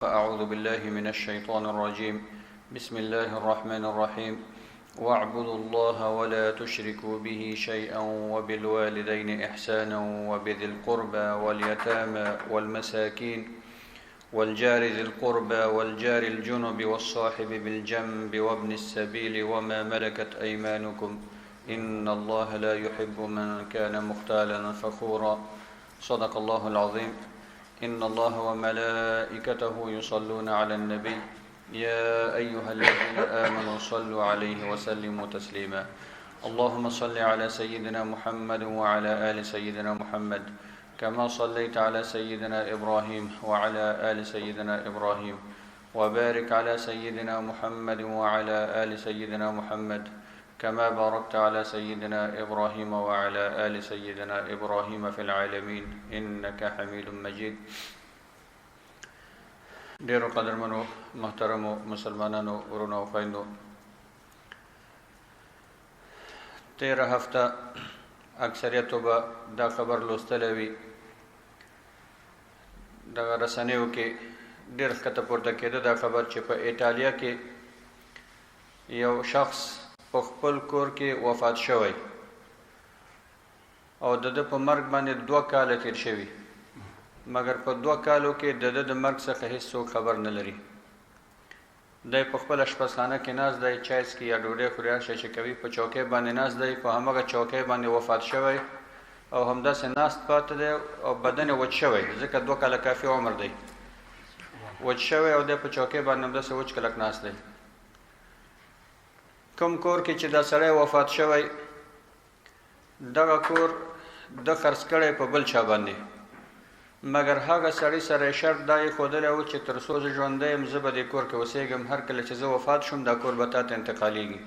فأعوذ بالله من الشيطان الرجيم. بسم الله الرحمن الرحيم. واعبدوا الله ولا تشركوا به شيئا وبالوالدين إحسانا وبذي القربى واليتامى والمساكين والجار ذي القربى والجار الجنب والصاحب بالجنب وابن السبيل وما ملكت أيمانكم إن الله لا يحب من كان مختالا فخورا. صدق الله العظيم. إن الله وملائكته يصلون على النبي يا أيها الذين آمنوا صلوا عليه وسلموا تسليما. اللهم صل على سيدنا محمد وعلى آل سيدنا محمد كما صليت على سيدنا إبراهيم وعلى آل سيدنا إبراهيم، وبارك على سيدنا محمد وعلى آل سيدنا محمد كما باركت على سيدنا إبراهيم وعلى آل سيدنا إبراهيم في العالمين إنك حميد مجيد. ډیرو قدرمنو محترمو مسلمانانو ورونو او خویندو، تیره هفته اکثریتو به دا خبر لوستلی وي، دغه رسنیو کې ډېر ښکته پورته کېده دا خبر چې په ایټالیا کې یو شخص په خپل کور کې وفات شوی او د ده په مرګ باندې 2 کاله تېر شوي، مګر په 2 کالو کې د ده د مرګ څخه هیڅوک خبر نه لري. دی په خپله اشپزخانه کې ناست دی، چای څکي یا ډوډۍ خوري، هر شی چې کوي، په چوکۍ باندې ناست دی، په همغه چوکۍ باندې وفات شوی او همداسې ناست پاتې دی او بدن یې وچ شوی، ځکه 2 کاله کافي عمر دی، وچ شوی او دی په چوکۍ باندې همداسې وچ کلک ناست دی. کوم کور کې چې دا سړی وفات شوی، دغه کور ده خرڅ کړی په بل چا باندې، مګر هغه سړي سره یې شرط دا ایښودلی و چې تر څو زه ژوندی یم زه به دې کور کې اوسېږم، هر کله چې زه وفات شوم دا کور به تا ته انتقالېږي.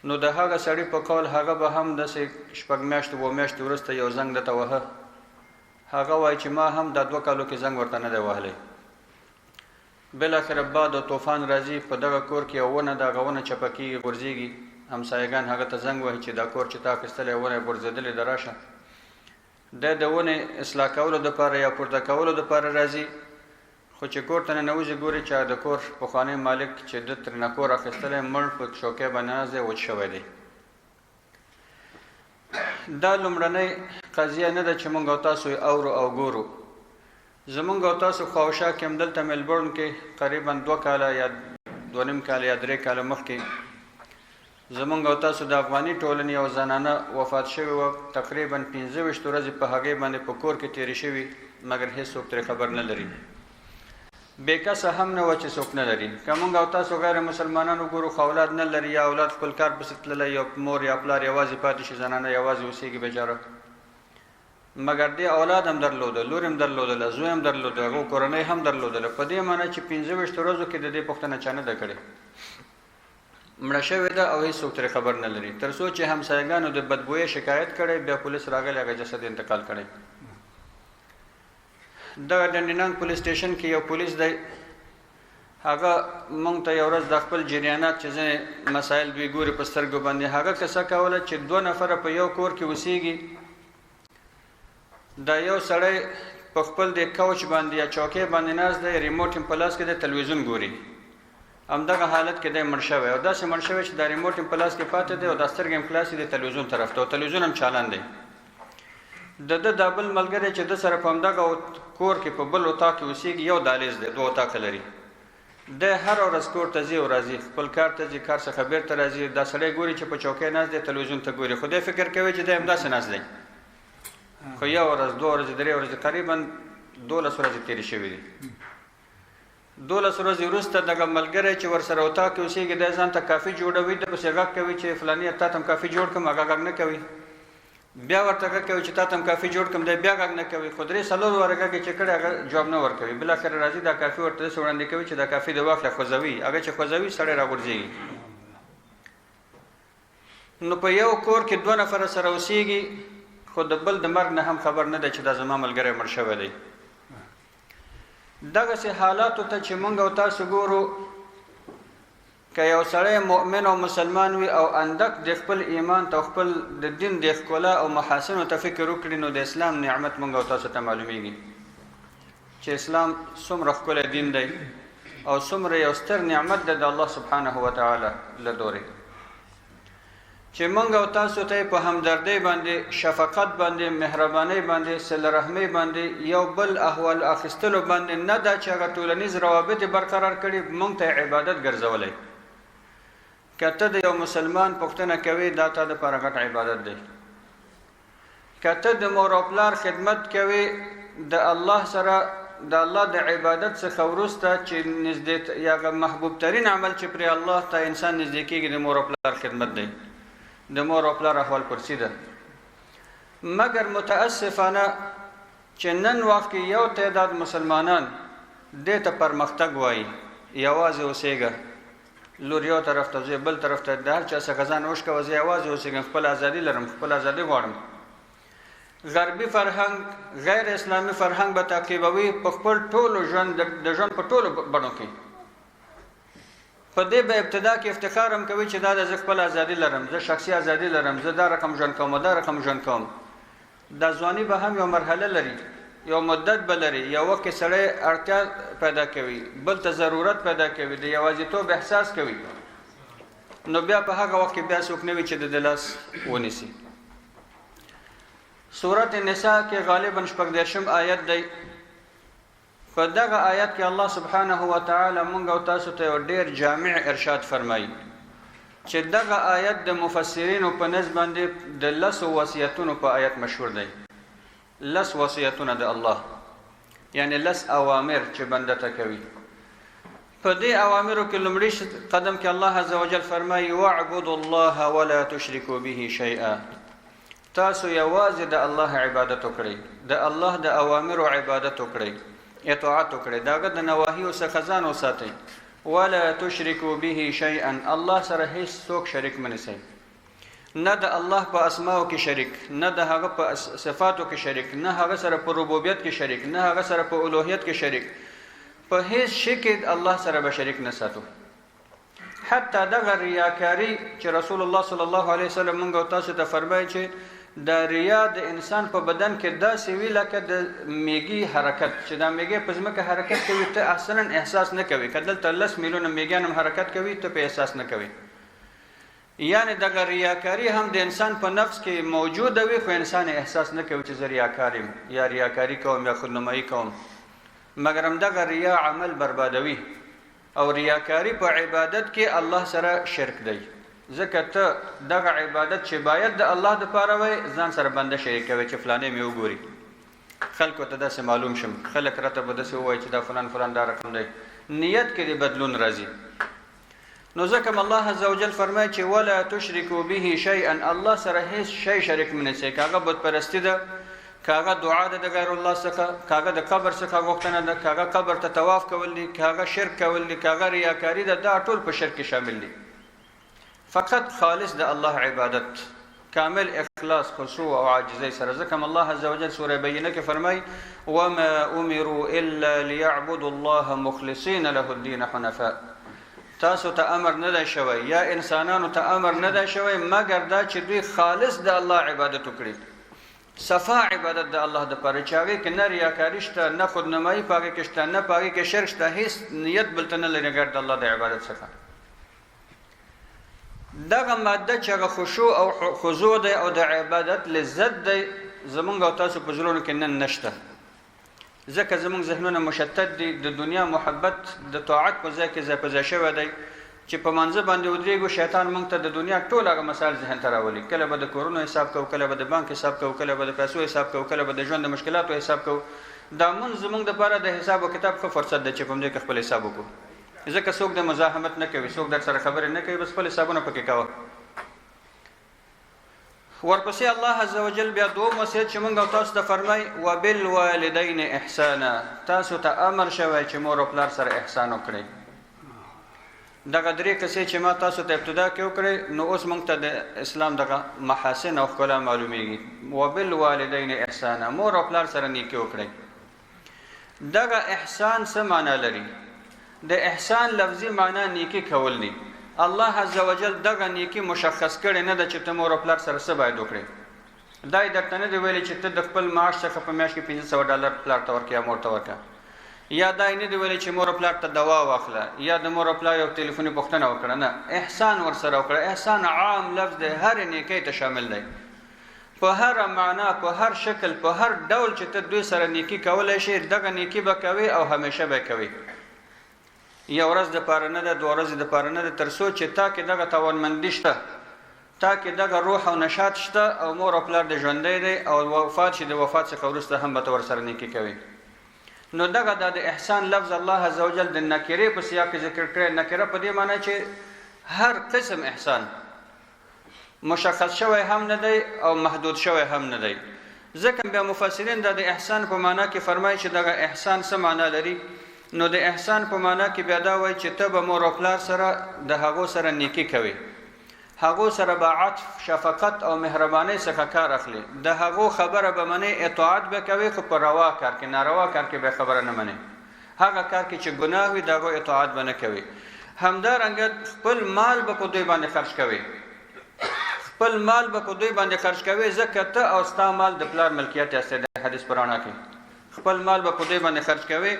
نو د هغه سړي په قول هغه به هم داسې 6 میاشتې 7 میاشتې وروسته یو زنګ ده ته وهه. هغه وایي چې ما هم دا 2 کالو کې زنګ ورته نه دی وهلی. بالاخره باد او طوفان راځي، په دغه کور کې یو ونه ده، هغه ونه چپه کېږي، غورځېږي. همسایګان هغه ته زنګ وهي چې دا کور چې تا اخیستلی ونه یې غورځېدلې ده، راشه. دی د ونې اصلاح کولو دپاره یا پورته کولو دپاره راځي، خو چې کور ته ننوځي ګوري چې د کور پخوانی مالک چې ده ترېنه کور اخیستلی مړ په چوکۍ باندې ناست دی، وچ شوی دی. دا لومړنۍ قضیه نه ده چې موږ او تاسو یې اورو او ګورو. زمونږ او تاسو خواوشا کې هم دلته ملبورن کې قریبا 2 کاله یا 2.5 کاله یا 3 کاله مخکې زمونږ او تاسو د افغاني ټولنې یو زنانه وفات شوې وه. تقریبا 25 ورځې په هغې باندې په کور کې تېرې شوي، مګر هیڅوک ترې خبر نه لري. بې کسه هم نه وه چې څوک نه لري. که مونږ او تاسو غیر مسلمانان وګورو، خو اولاد نه لري یا اولاد خپل کار پسې تللی، یو مور یا پلار یوازې پاتې شي، زنانه یوازې اوسېږي بېچاره. مګر دې اولاد هم درلوده، لور هم درلودله، زوی هم درلوده، هغو کورنۍ هم درلودله. په دې معنی چې 25 ورځو کې د دې پوښتنه چا نه ده کړې، مړه شوې ده او هیڅوک ترې خبر نه لري. تر څو چې همسایګانو د بدبویۍ شکایت کړی، بیا پولیس راغلی، هغه جسد انتقال کړی. دغه ډنډینانګ پولیس سټیشن کې یو پولیس دی، هغه مونږ ته یو ورځ د خپل جریانات چې ځینې مسایل دوی ګوري په سترګو باندې، هغه قصه کوله چې 2 نفره په یو کور کې اوسېږي. دا یو سړی په خپل د کوچ باندې یا چوکۍ باندې ناست دی، ریموټ یې په لاس کې دی، تلویزیون ګوري. همدغه حالت کې دی مړ شوی، او داسې مړ شوی چې دا ریموټ یې په لاس کې پاتې دی او دا سترګې یې خلاصې دي تلویزیون طرف ته، او تلویزیون هم چالان دی. د ده دا بل ملګری چې ده سره په همدغه کور کې په بل اتاق کې اوسېږي، یو دهلیز دی، 2 اتاقه لري. دی هره ورځ کور ته ځي او راځي، خپل کار ته ځي، کار څخه بېرته راځي. دا سړی ګوري چې په چوکۍ ناست دی، تلویزیون ته ګوري، خو دی فکر کوي چې دی همداسې ناست دی. خو یو ورځ، 2 ورځې، 3 ورځې، قریبا 12 ورځې تېرې شوې دي. 12 ورځې وروسته دغه ملګری چې ورسره اتاق کې اوسېږي، دی ځان ته کافي جوړوي، ده پسې غږ کوي چې فلانیه تا ته هم کافي جوړ کړم، هغه غږ نه کوي. بیا ورته غږ کوي چې تا ته هم کافي جوړ کړم، دی بیا غږ نه کوي. خو 3-4 واره غږ یې چې کړی، هغه جواب نه ورکوي. بالاخره راځي، دا کافي ورته داسې وړاندې کوي چې دا کافي دې واخله، خوځوي. هغه چې خوځوي سړی راغورځېږي. نو په یو کور کې 2 نفره سره اوسېږي، خو د بل د مرګ نه هم خبر نه دی چې دا زما ملګری مړ شوی دی. دغسې حالاتو ته چې موږ او تاسو ګورو، که یو سړی مؤمن او مسلمان وي او اندک د خپل ایمان ته خپل د دین د ښکلا او محاسنو ته فکر وکړي، نو د اسلام نعمت موږ او تاسو ته معلومیږي. چې اسلام څومره ښکلی دین دی او څومره یو ستر نعمت دی د الله سبحانه وتعالی له دورې، چې موږ او تاسو ته په همدردۍ باندې، شفقت باندې، مهربانۍ باندې، صله رحمۍ باندې، یو بل احوال اخیستلو باندې نه دا چې هغه ټولنیز روابط یې برقرار کړي، موږ ته عبادت ګرځولی. که ته د یو مسلمان پوښتنه کوې، دا تا دپاره غټ عبادت دی. که ته د مور او پلار خدمت کوې، د الله سره د الله د عبادت څخه وروسته چې نږدې یا هغه محبوب ترین عمل چې پرې الله ته انسان نږدې کېږي، د مور او پلار خدمت دی، د مور او پلار احوال پرسي ده. مګر متاسفانه چې نن وخت کې یو تعداد مسلمانان دې ته پرمختګ وایي، یوازې اوسېږه، لور یو طرف ته، زوی بل طرف ته، د هر چا څخه ځان وشکوه، زه یوازې اوسېږم، خپله ازادي لرم، خپله ازادي غواړم. غربي فرهنګ، غیر اسلامي فرهنګ به تعقیبوي په خپل ټولو ژوند، د ژوند په ټولو بڼو کې. په دې به ابتدا کې افتخار هم کوي چې دا ده زه خپله ازادي لرم، زه شخصي ازادي لرم، زه دا رقم ژوند کوم، دا رقم ژوند کوم. دا ځواني به هم یو مرحله لري، یو مدت به لري، یو وخت کې سړی اړتیا پیدا کوي، بل ته ضرورت پیدا کوي، د یوازیتوب احساس کوي، نو بیا په هغه وخت کې بیا څوک نه وي چې د ده لاس ونیسي. سورة النساء کې غالبا 36 آیت دی. په دغه آیت کې الله سبحانه وتعالی مونږ او تاسو ته یو ډیر جامع ارشاد فرمایي چې دغه آیت د مفسرینو په نزد باندې د لسو وصیتونو په آیت مشهور دی. لس وصیتونه د الله، یعنی لس اوامر چې بنده ته کوي. په دې اوامرو کې لومړي قدم کې الله عز وجل فرمایي واعبدوا الله ولا تشرکوا به شیئا. تاسو یوازې د الله عبادت وکړئ، د الله د اوامرو عبادت وکړئ، اطاعت وکړئ، د هغه د نواهیو څخه ځان وساتئ. ولا تشرکوا به شیئا، الله سره هیڅ څوک شریک مه نیسئ، نه د الله په اسماو کې شریک، نه د هغه په صفاتو کې شریک، نه هغه سره په ربوبیت کې شریک، نه هغه سره په الوهیت کې شریک، په هیڅ شي کې الله سره به شریک نه ساتو. حتی دغه ریاکاري چې رسول الله صلی الله علیه وسلم موږ او تاسو ته فرمایي چې د ریا د انسان په بدن کې داسې وي لکه د میږي حرکت، چې دا میږی په ځمکه حرکت کوي ته اصلا احساس نه کوي، که دلته 10 میلیونه میږیان هم حرکت کوي ته په احساس نه کوي. یعنې دغه ریاکاري هم د انسان په نفس کې موجوده وي، خو انسان احساس نه کوي چې زه ریاکار یم یا ریاکاري کوم یا خودنمایي کوم، مګر همدغه ریا عمل بربادوي. او ریاکاري په عبادت کې الله سره شرک دی، ځکه ته دغه عبادت چې باید د الله دپاره وای ځان سره بنده شریک کوي چې فلانی مې وګوري، خلکو ته داسې معلوم شم، خلک راته به داسې ووایي چې دا فلان فلان دا رقم دی، نیت کې دې بدلون راځي. نو ځکه الله عز وجل فرمایي چې ولا تشرکوا به شیئا، الله سره هیڅ شی شریک مه نیسئ، که هغه بت پرستي ده، که هغه دعا ده د غیر الله څخه، که هغه د قبر څخه غوښتنه ده، که هغه قبر ته طواف کول دي، که هغه شرک کول دي، که هغه ریاکاري ده، دا ټول په شرک کې شامل دي. فقط خالص د الله عبادت، کامل اخلاص، خشوع او عاجزۍ سره. ځکه الله عز وجل سوره بینه کې فرمایي وما امروا الا ليعبدوا الله مخلصین له الدین حنفاء. تاسو ته امر نه دی شوی یا انسانانو ته امر نه دی شوی مګر دا چې دوی خالص د الله عبادت وکړي، صفا عبادت د الله دپاره، چې هغې کې نه ریاکاري شته، نه خودنمایي په هغې کې شته، نه په هغې کې شرک شته، هیڅ نیت بل ته نه لري غیر د الله د عبادت څخه. دغه ماده چې هغه خشوع او خضوع دی او د عبادت لذت دی، زمونږ او تاسو په زړونو کې نن نشته، ځکه زمونږ ذهنونه مشتت دي، د دنیا محبت د طاعت په ځای کې ځای په ځای شوی دی، چې په منځ باندې ودرېږو شیطان مونږ ته د دنیا ټول هغه مسایل ذهن ته راولي. کله به د کورونو حساب کوو، کله به د بانک حساب کوو، کله به د پیسو حساب کوو، کله به د ژوند د مشکلاتو حساب کوو. دا مونږ زمونږ دپاره د حساب او کتاب ښه فرصت دی چې په همدې کې خپل حساب وکړو، ځکه څوک د مزاحمت نه کوي، څوک در سره خبرې نه کوي، بس خپل حسابونه پکې کوه. ورپسې الله عز وجل بیا دوم وصیت چې مونږ او تاسو ته فرمایي وبالوالدین احسانا، تاسو ته امر شوی چې مور او پلار سره احسان وکړئ. دغه درې قصې چې ما تاسو ته ابتدا کې وکړې، نو اوس مونږ ته د اسلام دغه محاسن او ښکلا معلومیږي. وبالوالدین احسانا، مور او پلار سره نیکي وکړئ. دغه احسان څه معنا لري؟ د احسان لفظي معنا نیکي کول دي. الله عز وجل دغه نیکي مشخص کړې نه ده چې ته مور او پلار سره څه باید وکړې. دا یې درته نه دی ویلي چې ته د خپل معاش څخه په میاشت کې $500 پلار ته ورکړې یا مور ته ورکړه. یا دا یې نه دي ویلي چې مور او پلار ته دوا واخله، یا د مور او پلار یو تلیفوني پوښتنه وکړه. نه، احسان ورسره وکړه. احسان عام لفظ دی، هرې نیکۍ ته شامل دی، په هره معنا، په هر شکل، په هر ډول چې ته دوی سره نیکي کولی شې، دغه نیکي به کوې او همیشه به کوې. یو ورځ دپاره نه ده، دوه ورځې دپاره نه ده، تر څو چې تا کې دغه توانمندي شته، تا کې دغه روح او نشاط شته او مور او پلار د ژوندی دی او وفات شي، د وفات څخه وروسته هم به ته ورسره نیکي کوې. نو دغه د احسان لفظ الله عزوجل د نکرې په سیاق کې ذکر کړی. نکره په دې معنی چې هر قسم احسان مشخص شوی هم نه دی او محدود شوی هم نه دی. ځکه بیا مفسرین دا د احسان په معنا کې فرمایي چې دغه احسان څه معنا لري. نو د احسان په معنا کې بیا دا وایي چې ته به مور او پلار سره د هغو سره نیکي کوې، هغو سره به عطف، شفقت او مهربانۍ څخه کار اخلي، د هغو خبره به منې، اطاعت به کوې، خو په روا کار کې، ناروا کار کې به خبره نه منې، هغه کار کې چې ګناه وي د هغو اطاعت به نه کوې. همدارنګه خپل مال به په دوی باندې خرج کوې، خپل مال به په دوی باندې خرج کوې، ځکه ته او ستا مال د پلار ملکیت یاست. د حدیث په رڼا کې خپل مال به په دوی باندې خرج کوې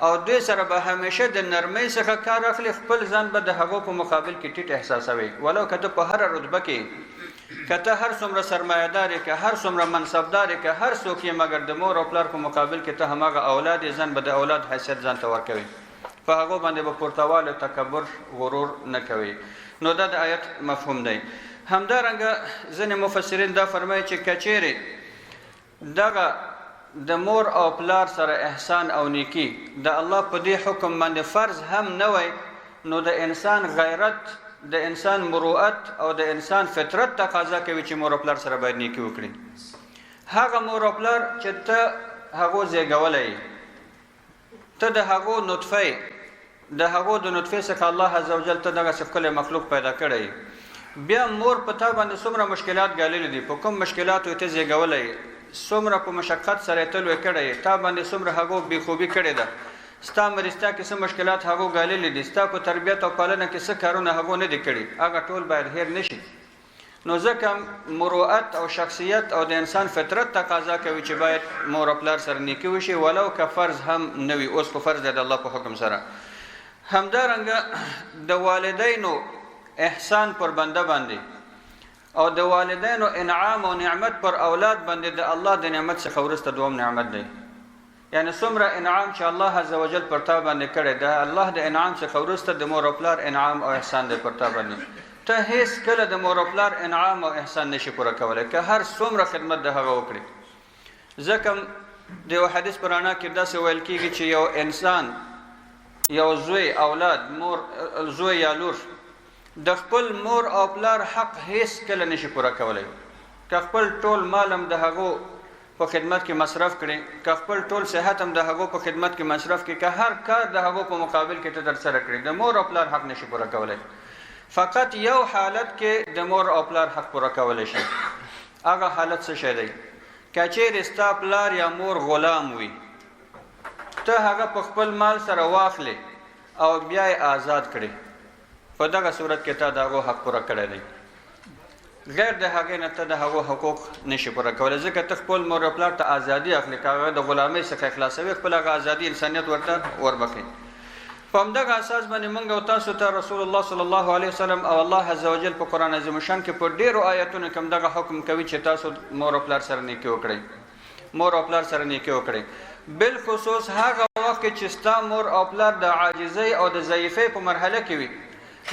او دوی سره به همیشه د نرمۍ څخه کار اخلي، خپل ځان به د هغو په مقابل کې ټیټ احساسوي. ولو که ته په هره رتبه کې، که ته هر څومره سرمایهدار یې، که هر څومره منصبدار یې، که هر څوک یې، مګر د مور او پلار په مقابل کې ته هماغه اولاد یې، ځان به د اولاد حیثیت ځان ته ورکوي، په هغو باندې به پورتهوالی، تکبر، غرور نه کوي. نو دا د آیت مفهوم دی. همدارنګه ځینې مفسرین دا فرمایي چې که چیرې دغه د مور او پلار سره احسان او نیکی د الله په دې حکم باندې فرض هم نه وای، نو د انسان غیرت، د انسان مروءت او د انسان فطرت تقاضا کوي چې مور او پلار سره باید نیکی وکړي. هغه مور او پلار چې ته هغو زیږولی، ته د هغو نطفه، د هغو د نطفې څخه الله عزوجل ته دغسې ښکلی مخلوق پیدا کړی، بیا مور په تا باندې څومره مشکلات ګاللي دي، په کوم مشکلاتو یې ته زیږولی، څومره په مشقت سره یې ته لوی کړی، تا باندې څومره هغو بېخوبي کړې ده، ستا مریضتیا کې څه مشکلات هغو ګاللي دي، ستا په تربیت او پالنه کې څه کارونه هغو نه دي کړي، هغه ټول باید هېر نه شي. نو ځکه مروءت او شخصیت او د انسان فطرت تقاضا کوي چې باید مور او پلار سره نیکي وشي، ولو که فرض هم نه وي، اوس خو فرض دی د الله په حکم سره. همدارنګه د والدینو احسان پر بنده باندې او د والدینو انعام او نعمت پر اولاد باندې د الله د نعمت څخه وروسته دوم نعمت دی. یعنی څومره انعام چې الله عز وجل پر تا باندې کړی، د الله د انعام څخه وروسته د مور او پلار انعام او احسان دی پر تا باندې. ته هیڅ کله د مور او پلار انعام او احسان نشي پوره کولی که هر څومره خدمت د هغه وکړي. ځکه د یو حدیث په رڼا کې داسې ویل کیږي چې یو انسان، یو زوی، اولاد، مور، زوی یا لور د خپل مور او پلار حق هیڅ کله نشي پوره کولی. که خپل ټول مال هم د هغو په خدمت کې مصرف کړي، که خپل ټول صحت هم د هغو په خدمت کې مصرف کړي، که هر کار د هغو په مقابل کې ته ترسره کړي، د مور او پلار حق نشي پوره کولی. فقط یو حالت کې د مور او پلار حق پوره کولی شي، هغه حالت څه شی دی؟ که چیرې ستا پلار یا مور غلام وي، ته هغه په خپل مال سره واخلې او بیا یې آزاد کړې، په دغه صورت کې تا د هغو حق پوره کړی دی. غیر د هغې نه ته د هغو حقوق نشي پوره کولی، ځکه ته خپل مور او پلار ته ازادي اخلې، که هغه د غلامۍ څخه خلاصوي، خپل هغه ازادي انسانیت ورته وربخښي. په همدغه اساس باندې موږ او تاسو ته رسول الله صلی الله علیه وسلم او الله عز وجل په قرآن عظیم الشان کې په ډېرو آیتونو کې همدغه حکم کوي چې تاسو مور او پلار سره نیکي وکړئ، مور او پلار سره نیکي وکړئ. بالخصوص هغه وخت کې چې ستا مور او پلار د عاجزۍ او د ضعیفۍ په مرحله کې وي،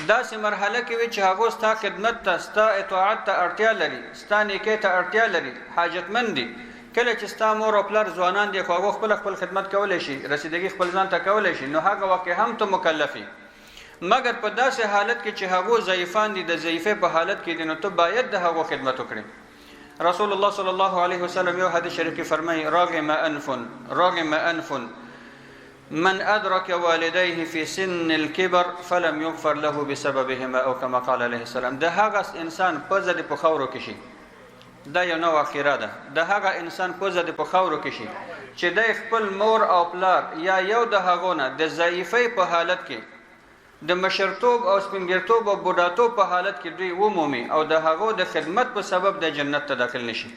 داسې مرحله کې وي چې هغو ستا خدمت ته، ستا اطاعت ته اړتیا لري، ستا نیکۍ ته اړتیا لري، حاجتمند دي. کله چې ستا مور او پلار ځوانان دي، خو هغو خپله خپل خدمت کولی شي، رسیدګي خپل ځان ته کولی شي، نو هغه وخت کې هم ته مکلف یې. مګر په داسې حالت کې چې هغو ضعیفان دي، د ضعیفۍ په حالت کې دي، نو ته باید د هغو خدمت وکړې. رسول الله صلی الله علیه وسلم یو حدیث شریف کې فرمایي: رغم انف، رغم انف من أدرك والديه في سن الكبر فلم يغفر له بسببهما او كما قال عليه السلام. د هغه انسان پزه د په خاورو کې شي، دا یو نوع اخیره ده، د هغه انسان پزه د په خاورو کې شي چې دی خپل مور او پلار یا یو د هغو نه د ضعیفۍ په حالت کې، د مشرتوب او سپینګرتوب او بوډاتوب په حالت کې دوی ومومي او د هغو د خدمت په سبب د جنت ته داخل نشي.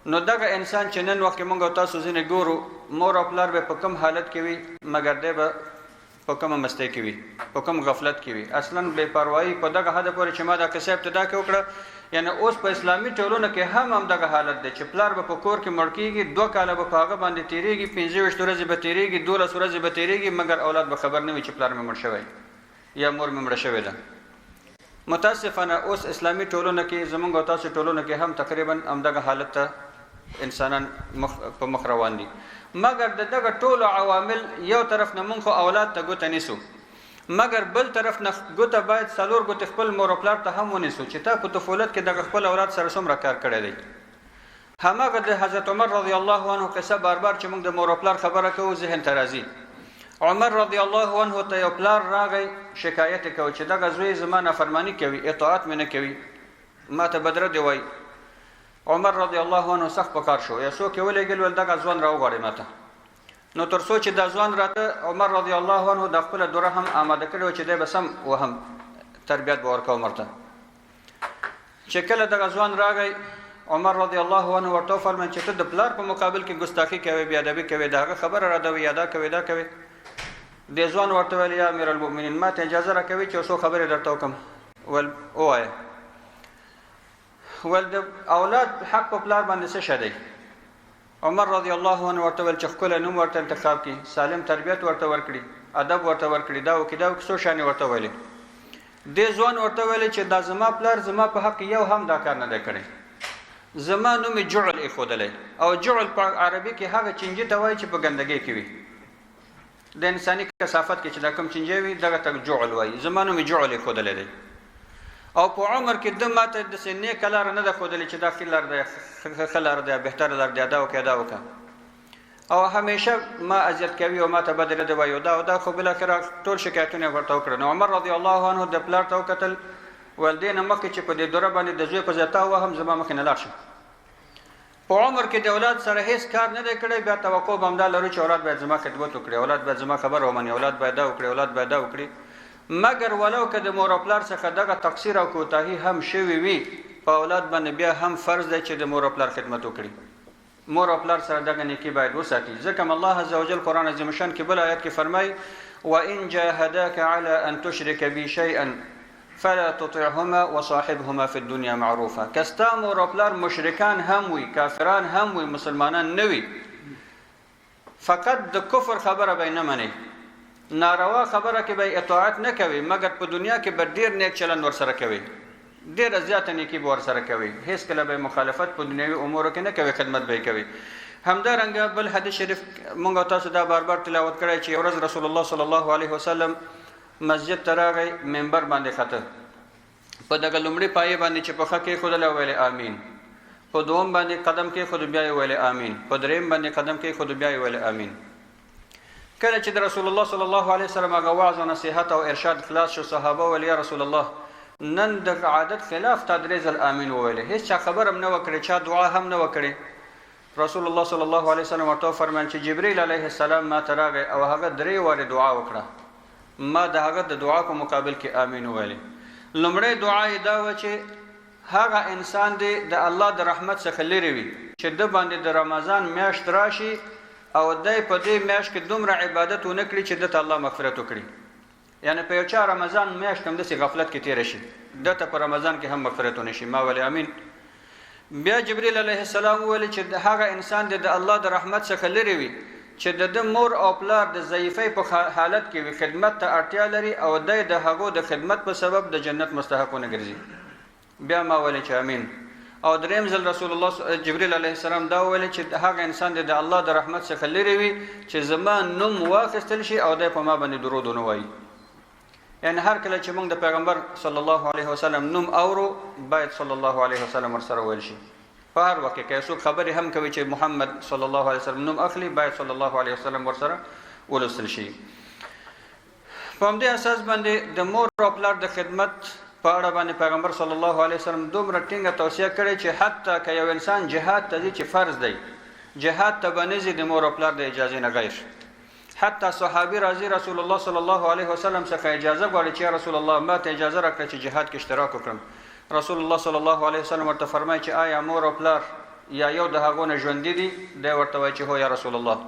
نو دغه انسان چې نن وخت کې موږ او تاسو ځینې ګورو، مور او پلار به په کوم حالت کې وي، مګر دی به په کومه مستۍ کې وي، په کوم غفلت کې وي، اصلا بې پروايي په دغه حده پورې چې ما دا قصه ابتدا کې وکړه. یعنی اوس په اسلامي ټولنو کې هم همدغه حالت دی چې پلار به په کور کې مړ کېږي، 2 کاله به په هغه باندې تېرېږي، 25 ورځې به تېرېږي، 12 ورځې به تېرېږي، مګر اولاد به خبر نه وي چې پلار مې مړ شوی یا مور مې مړه شوې ده. متاسفانه اوس اسلامي ټولنو کې، زمونږ او تاسو ټولنو کې هم تقریبا همدغه حالت ته انسانان په مخ روان دي. مګر د دغه ټولو عوامل یو طرف نه مونږ خو اولاد ته ګوته نیسو، مګر بل طرف نه ګوته باید 4 ګوتې خپل مور او پلار ته هم ونیسو چې تا په طفولت کې دغه خپل اولاد سره څومره کار کړی دی. هماغه د حضرت عمر رضی الله عنه قصه بار بار چې موږ د مور او پلار خبره کوو ذهن ته راځي. عمر رضی الله عنه ته یو پلار راغی، شکایت یې کاوه چې دغه زوی زما نافرماني کوي، اطاعت مې نه کوي، ما ته بدردې وایي. عمر رضی الله عنه سخت په کار شو، یو څوک یې ولېږل، ویل دغه ځوان راوغواړئ ماته. نو تر څو چې دا ځوان راته، عمر رضی الله عنه د خپله دوره هم آماده کړې وه چې دی به سم وهم تربیت به ورکوم ورته. چې کله دغه ځوان راغی، عمر رضی الله عنه ورته وفرمایل چې ته د پلار په مقابل کې ګستاخي کوې، بې ادبي کوې، د هغه خبره ردوې، یا دا کوې دا کوې. دې ځوان ورته ویل یا امیر المؤمنین، ما ته اجازه راکوي چې یو څو خبرې درته وکړم؟ ویل ووایه. ویل د اولاد حق په پلار باندې څه شی دی؟ عمر رضی الله عنه ورته ویل چې ښکلی نوم ورته انتخاب کړي، سالم تربیت ورته ورکړي، ادب ورته ورکړي، دا وکړي دا وکړي، څو شیان یې ورته ویلې. دې ځوان ورته ویلې چې دا زما پلار زما په حق یو هم دا کار نه دی کړی، زما نوم یې جعل ایښودلی، او جعل په عربي کې هغه چینجي ته وایي چې په ګندګۍ کې وي، د انساني کثافت کې چې دا کوم چینجی وي دغه ته جعل وایي، زما نوم یې جعل ایښودلی دی. او په عمر کې ده ماته داسې نیکه لاره نه ده ښودلې چې دا ښه لار ده، ښه لار ده، بهتره لار ده، دا وکړه دا وکړه، او همیشه ما اذیت کوي او ما ته بد رد وایي دا او دا. خو بالاخره ټول شکایتونه یې ورته وکړل. نو عمر رضی الله عنه د پلار ته وکتل، ویل دې نه مخکې چې په دې دوره باندې د زوی په ځای تا وهم، زما مخې نه لاړ شه. په عمر کې د اولاد سره هیڅ کار نه دی کړی، بیا توقع به همدا لرو چې اولاد باید زما خدمت وکړي، اولاد باید زما خبره ومني، اولاد باید دا وکړي، اولاد باید دا وکړي. مګر ولو که د مور او پلار څخه دغه تقصیر او کوتاهي هم شوې وي، په اولاد باندې بیا هم فرض دی چې د مور او پلار خدمت وکړي. مور او پلار سره دغه نیکي باید وساتي. ځکه الله عز وجل قرآن عظیم الشان کې بل آیت کې فرمایي وإن جاهداك على أن تشرك بي شيئا فلا تطعهما وصاحبهما في الدنيا معروفا. که ستا مور او پلار مشرکان هم وي، کافران هم وي، مسلمانان نه وي، فقط د کفر خبره به یې نه منې، ناروا خبره کې به یې اطاعت نه کوي، مګر په دنیا کې به ډېر نیک چلند ورسره کوي، ډېره زیاته نیکي به ورسره کوي، هیڅکله به یې مخالفت په دنیوي امورو کې نه کوي، خدمت به یې کوي. همدارنګه بل حدیث شریف موږ او تاسو دا بار بار تلاوت کړی چې یو ورځ رسول الله صلی الله علیه وسلم مسجد ته راغی، منبر باندې خته، په دغه لومړي پایې باندې چې پښه کېښودله ویلې آمین، په دوم باندې قدم کېښود بیا یې ویلې آمین، په دریم باندې قدم کېښود بیا یې ویلې آمین. کله چې د رسول الله صلی الله علیه وسلم هغه وعظ او نصیحت او ارشاد خلاص شو، صحابه ویل یا رسول الله نن د عادت خلاف تا 3 ځل آمین وویلې، هیڅ چا خبر هم نه وه کړې، چا دعا هم نه وه کړې. رسول الله صلی الله علیه وسلم ورته وفرمیل چې جبرئیل علیه السلام ما ته راغی او هغه 3 وارې دعا وکړه، ما د هغه د دعا په مقابل کې آمین وویلې. لومړی دعا یې دا وه چې هغه انسان دې د الله د رحمت څخه لرې وي چې ده باندې د رمضان میاشت راشي او دی په دې میاشت کې دومره عبادت ونه کړي چې ده ته الله مغفرت وکړي. یعنی په یو چا رمضان میاشت هم داسې غفلت کې تېره شي، ده ته په رمضان کې هم مغفرت ونه شي. ما ویلې آمین. بیا جبرئیل علیه السلام وویل چې هغه انسان دې د الله د رحمت څخه لرې وي چې د ده مور او پلار د ضعیفۍ په حالت کې وي، خدمت ته اړتیا لري او دی د هغو د خدمت په سبب د جنت مستحق ونه ګرځي. بیا ما ویل چې آمین. او دریم ځل رسول الله جبرئیل علیه السلام دا وویل چې هغه انسان دې د الله د رحمت څخه لرې وي چې زما نوم واخیستل شي او دی په ما باندې درود ونه وایي. یعنی هر کله چې موږ د پیغمبر صلی الله علیه وسلم نوم اورو باید صلی الله علیه وسلم ورسره وویل شي. په هر وخت کې که څوک خبرې هم کوي چې محمد صلی الله علیه وسلم نوم اخلي باید صلی الله علیه وسلم ورسره ولوستل شي. په همدې اساس باندې د مور او پلار د خدمت په اړه باندې پیغمبر صلی الله علیه وسلم دومره ټینګه توصیه کړې چې حتی که یو انسان جهاد ته ځي چې فرض دی، جهاد ته به نه ځي د مور او پلار د اجازې نه غیر. حتی صحابي راځي رسول الله صلی الله علیه وسلم څخه اجازه غواړي چې یا رسول الله ما ته اجازه راکړه چې جهاد کې اشتراک وکړم. رسول الله صلی الله علیه وسلم ورته فرمایي چې آیا مور او پلار یا یو د هغو نه ژوندي دي؟ دی ورته وایي چې هو یا رسول الله.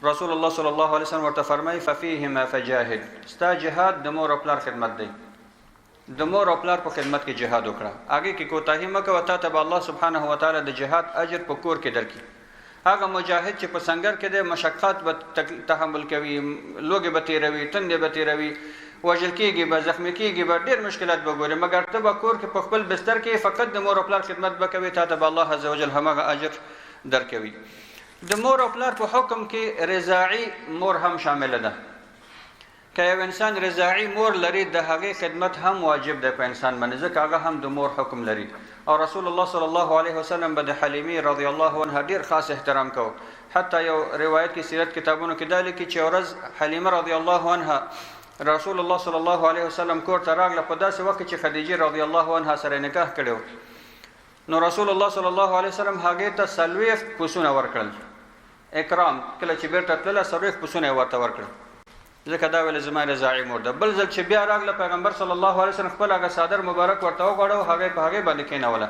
رسول الله صلی الله علیه وسلم ورته فرمایي ففیهما فجاهد، ستا جهاد د مور او پلار خدمت دی، د مور او پلار په خدمت کې جهاد وکړه، هغې کې کوتاهي مه کوه، تا ته به الله سبحانه وتعالی د جهاد اجر په کور کې درکړي. هغه مجاهد چې په سنګر کې دی مشقات به تحمل کوي، لوږې به تېروي، تندې به تېروي، وژل کېږي به، زخمي کېږي به، ډېر مشکلات به ګوري، مګر ته به کور کې په خپل بستر کې فقط د مور او پلار خدمت به کوي، تا ته به الله عز وجل هماغه اجر درکوي. د مور او پلار په حکم کې رضاعي مور هم شامله ده. که یو انسان رضاعي مور لري د هغې خدمت هم واجب دی په انسان باندې، ځکه هغه هم د مور حکم لري. او رسول الله صلی الله علیه وسلم به د حلیمې رضی الله عنها ډېر خاص احترام کوو. حتی یو روایت کې سیرت کتابونو کې دا لیکي چې ورځ حلیمه رضی الله عنها رسول الله صلی الله علیه وسلم کور ته راغله په داسې وخت کې چې خدیجې رضی الله عنها سره نکاح کړی و. نو رسول الله صلی الله علیه وسلم هغې ته 40 پسونه ورکړل. اکرام کله چې بیرته تلله 40 پسونه یې ورته ورکړل، ځکه دا ویل زما رضاعي مور ده. بل ځل چې بیا راغله پیغمبر صلی الله علیه وسلم خپل هغه څادر مبارک ورته وغوړاوه، هغې په هغې باندې کښېنوله.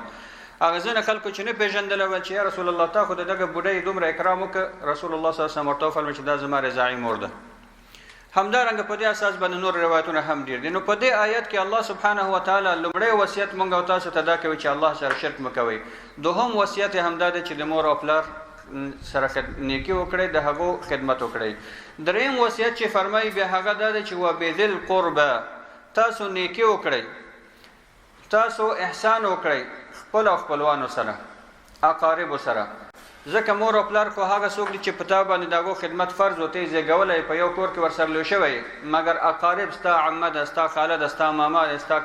هغه ځینې خلکو چې نه پېژندله ویل چې یا رسول الله تا خو د دغه بوډۍ دومره اکرام وکړ. رسول الله صلی الله علیه وسلم ورته وفرمیل چې دا زما رضاعي مور ده. همدارنګه په دې اساس باندې نور روایتونه هم ډېر دي. نو په دې آیت کې الله سبحانه وتعالی لومړی وصیت مونږ او تاسو ته دا کوي چې الله سره شرک مه کوئ. دوهم وصیت یې همدا دی چې د مور او پلار سره نیکي وکړئ، د هغو خدمت وکړئ. دریم وصیت چې فرمایي بیا هغه دا دی چې وبذل القربى، تاسو نیکي وکړئ، تاسو احسان وکړئ خپل او خپلوانو سره، اقاربو سره. ځکه مور او پلار خو هغه څوک دي چې په تا باندې د هغو خدمت فرض و، ته یې زېږولی، په یو کور کې ورسره لوی شوی، مګر اقارب ستا عمه ده، ستا خاله ده، ستا ماما دی، ستا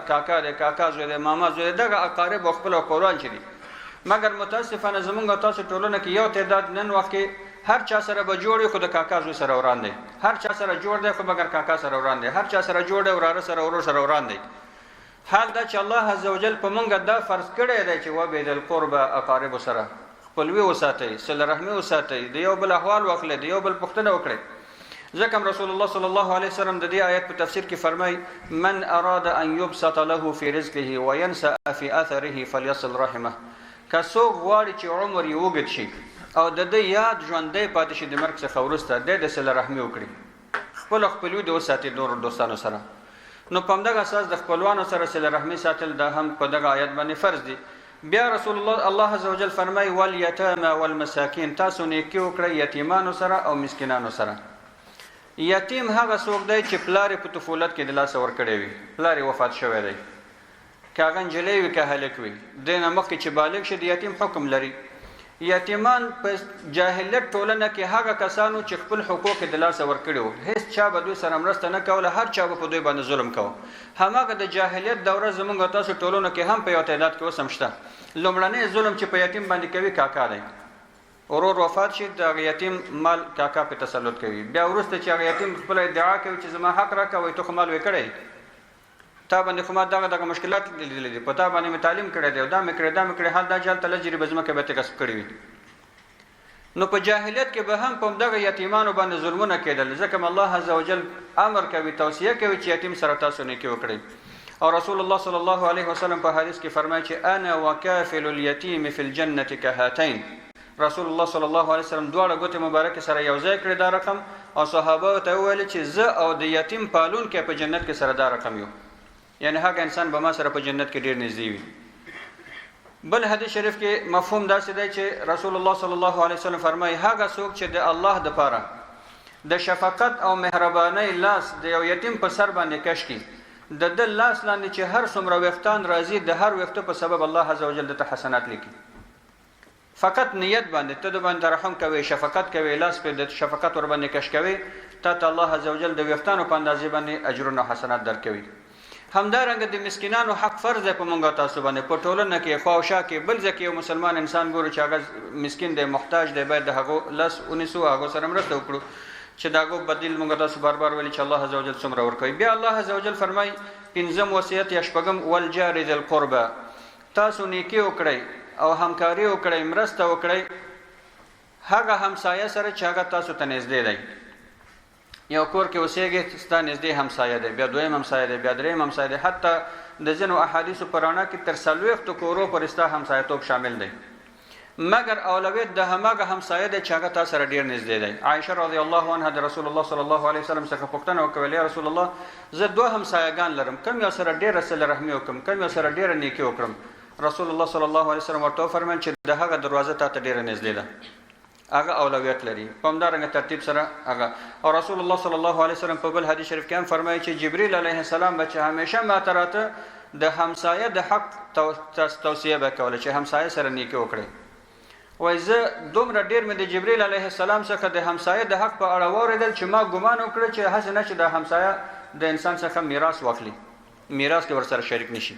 کاکا دی، کاکا زوی دی، ماما زوی دی، دغه اقارب او خپل او خپلوان چې دي. مګر متاسفانه زمونږ او تاسو ټولنه کې یو تعداد نن وخت کې هر چا سره به جوړ وي خو د کاکا زوی سره وران دی، هر چا سره جوړ دی خو مګر کاکا سره وران دی، هر چا سره جوړ دی وراره سره ورور سره وران دی. حال دا چې الله عز وجل په مونږ دا فرض کړی دی چې وبذل القربى، اقاربو سره خپلوي وساتئ، صله رحمي وساتئ، د یو بل احوال واخلئ، د یو بل پوښتنه وکړئ. ځکه رسول الله صلی الله علیه وسلم د دې آیت په تفسیر کې فرمایي من اراد ان یبسط له فی رزقه وینسأ فی اثره فلیصل رحمه. که څوک غواړي چې عمر یې اوږد شي او د ده یاد ژوندی پاتې شي د مرګ څخه وروسته، دی د صله رحمي وکړي، خپله خپلوي دې وساتي نورو دوستانو سره. نو په همدغه اساس د خپلوانو سره صله رحمي ساتل دا هم په دغه آیت باندې فرض دي. بیا رسول الله الله عز وجل فرمایي والیتاما والمساکین، تاسو نیکي وکړئ یتیمانو سره او مسکینانو سره. یتیم هغه څوک دی چې پلار یې په طفولت کې د لاسه ورکړی وي، پلار یې وفات شوی دی، که هغه نجلۍ وي که هلک وي، دې نه مخکې چې بالغ شي د یتیم حکم لري. یتیمان په جاهلیت ټولنه کې هغه کسانو چې خپل حقوق یې د لاسه ورکړي وو، هیڅ چا به دوی سره مرسته نه کوله، هر چا به په دوی باندې ظلم کوه. هماغه د جاهلیت دوره زمونږ او تاسو ټولنو کې هم په یو تعداد کې اوس هم شته. لومړنی ظلم چې په یتیم باندې کوي کاکا دی، ورور وفات شي د هغه یتیم مال کاکا په تسلط کوي. بیا وروسته چې هغه یتیم خپله ادعا کوي چې زما حق راکړه، وایي ته خو مال وې کړی، تا باندې خو ما دغه دغه مشکلات لیدلي دي، په تا باندې مې تعلیم کړی دی او دا مې کړی دا مې کړی، حال دا چې هلته لس جریبه ځمکه به ترې غصب کړې وي. نو په جاهلیت کې به هم په همدغه یتیمانو باندې ظلمونه کېدل. ځکه الله عز وجل امر کوي، توصیه کوي چې یتیم سره تاسو نیکي وکړئ. او رسول الله صلی الله علیه وسلم په حدیث کې فرمایي چې انا وکافل الیتیم فی الجنة کهاتین. رسول الله صلی الله علیه وسلم دواړه ګوتې مبارکې سره یو ځای کړې دا رقم، او صحابه ته وویل چې زه او د یتیم پالونکی په جنت کې سره دا رقم یو، یعنی هغه انسان به ما سره په جنت کې ډېر نږدې وي. بل حدیث شریف کې مفهوم داسې دی چې رسول الله صلی الله علیه وسلم فرمایي هغه څوک چې د الله دپاره د شفقت او مهربانۍ لاس د یو یتیم په سر باندې کش کړي، د ده لاس لاندې چې هر څومره ویښتان راځي د هر ویښته په سبب الله عز وجل ده ته حسنات لیکي. فقط نیت باندې ته د باندې ترحم کوې، شفقت کوې، لاس په د شفقت ور باندې کش کوې، تا ته الله عز وجل د ویښتانو په اندازې باندې اجرونه او حسنات درکوي. همدارنګه د مسکینانو حق فرض دی په مونږ او تاسو باندې، په ټولنه کې خوا او شا کې بل ځای کې یو مسلمان انسان ګورو چې هغه مسکین دی، محتاج دی، باید د هغو لاس ونیسو، هغو سره مرسته وکړو چې د هغو بدیل مونږ تاسو بار بار ویلي چې الله عز وجل څومره ورکوي. بیا الله عز وجل فرمایي پنځم وصیت یا شپږم والجار ذی القربى، تاسو نیکي وکړئ او همکاري وکړئ، مرسته وکړئ هغه همسایه سره چې هغه تاسو ته نږدې دی. یو کور کې اوسېږې، ستا نږدې همسایه دی، بیا دویم همسایه دی، بیا دریم همسایه دی، حتی د ځینو احادیثو په رڼا کې تر 40 کورو پورې ستا همسایهتوب شامل دی. مګر اولویت د هماغه همسایه دی چې هغه تا سره ډیر نږدې دی. عایشه رضی الله عنها د رسول الله صلی الله علیه وسلم څخه پوښتنه وکړه، یا رسول الله، زه دوه همسایه ګان لرم، کوم یو سره ډیره صله رحمي وکړم، کوم یو سره ډیره نیکي وکړم؟ رسول الله صلی الله علیه وسلم ورته وفرمایل چې د هغه دروازه تا ته ډیره نږدې ده، هغه اولویت لري. په همدارنګه ترتیب سره هغه. او رسول الله صلی الله علیه وسلم په بل حدیث شریف کې هم فرمایي چې جبرئیل علیه السلام به چې همیشه ما ته راته د همسایه د حق توصیه به کوله چې همسایه سره نیکي وکړي. وایي زه دومره ډېر مې د جبرئیل علیه السلام څخه د همسایه د حق په اړه واورېدل چې ما ګمان وکړ چې هسې نه چې د همسایه د انسان څخه میراث واخلي، میراث کې ورسره شریک نشي.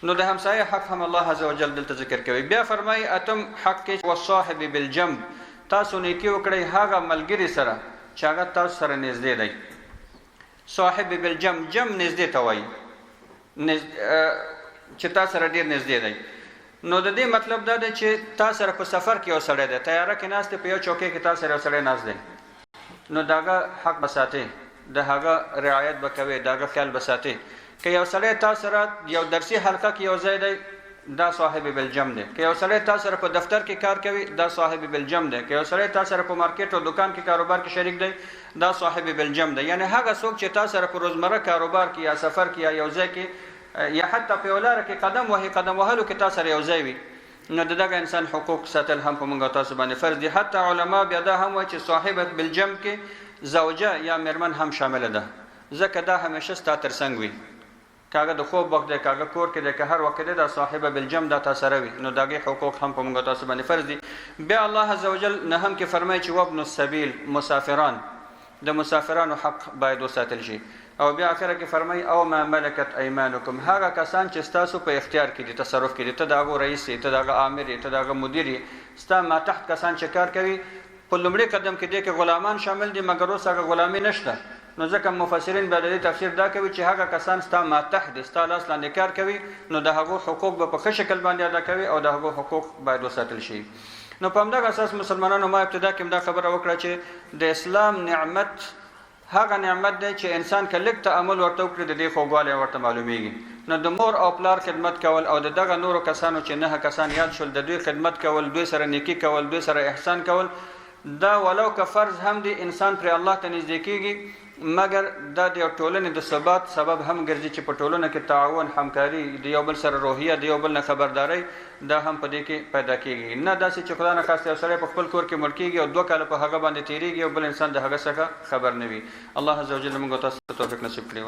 نو د همسایه حق هم الله عز وجل دلته ذکر کوي. بیا فرمایي اتم حق کې والصاحب بالجنب، تاسو نیکي وکړئ هغه ملګري سره چې هغه تاسو سره نږدې دی. صاحب بالجنب، جنب نږدې ته وایي، چې تا سره ډېر نږدې دی. نو د دې مطلب دا دی چې تا سره په سفر کې یو سړی دی، طیاره کې ناست دی، په یو چوکۍ کې تا سره یو سړی ناست دی، نو د هغه حق به ساتې، د هغه رعایت به کوې، د هغه خیال به ساتې. که یو سړی تا سره یو درسي حلقه کې یو ځای دی، دا صاحب بالجنب دی. که یو سړی تا سره په دفتر کې کار کوي، دا صاحب بالجنب دی. که یو سړی تا سره په مارکیټ او دکان کې کاروبار کې شریک دی، دا صاحب بالجنب دی. یعنی هغه څوک چې تا سره په روزمره کاروبار کې یا سفر کې یا یو ځای کې یا حتی په یو لاره کې قدم وهي، قدم وهلو کې تا سره یو ځای وي، نو د دغه انسان حقوق ساتل هم په موږ تاسو باندې فرض دي. حتی علما بیا دا هم وایي چې صاحب بالجنب کې زوجه یا میرمن هم شامله ده، ځکه دا همیشه ستا تر څنګ وي، که هغه د خوب وخت دی، که هغه کور کې دی، که هر وخت کې دی، دا صاحب بالجنب دا تا سره وي، نو د هغې حقوق هم په موږ تاسو باندې فرض دي. بیا الله عز وجل نهم کې فرمایي چې وابن السبیل، مسافران، د مسافرانو حق باید وساتل شي. او بیا اخره کې فرمایي او ما ملکت ایمانکم، هغه کسان چې ستاسو په اختیار کې دي، تصرف کې دي، ته د هغو رئیس یې، ته د هغه آمر یې، ته د هغه مدیر یې، ستا ما تحت کسان چې کار کوي، په لومړي قدم کې دې کې غلامان شامل دي، مګر اوس هغه غلامي نشته. نو ځکه مفسرین بیا د دې تفسیر دا کوي چې هغه کسان ستا ما تحت دي، ستا لاس لاندې کار کوي، نو د هغو حقوق به په ښه شکل باندې ادا کوي او د هغو حقوق باید وساتل شي. نو په همدغه اساس مسلمانانو ما ابتدا کې دا خبره وکړه چې د اسلام نعمت هغه نعمت دی چې انسان که لږ تأمل ورته وکړي د دې خوږوالی ورته معلومیږي. نو د مور او پلار خدمت کول او د دغه نورو کسانو چې 9 کسان یاد شول د دوی خدمت کول، دوی سره نیکي کول، دوی سره احسان کول، دا ولو که فرض هم دی انسان پرې الله ته نږدې کیږي، مګر دا د یو ټولنې د ثبات سبب هم ګرځي چې په ټولنه کې تعاون، همکاري، د یو بل سره روحیه، د یو بل نه خبرداري دا هم په دې کې پیدا کیږي. نه داسې چې خدا نخواسته یو سړی په خپل کور کې مړ کیږي او 2 کاله په هغه باندې تیریږي او بل انسان د هغه څخه خبر نه وي. الله عز وجل موږ تاسو ته توفیق نصیب کړي.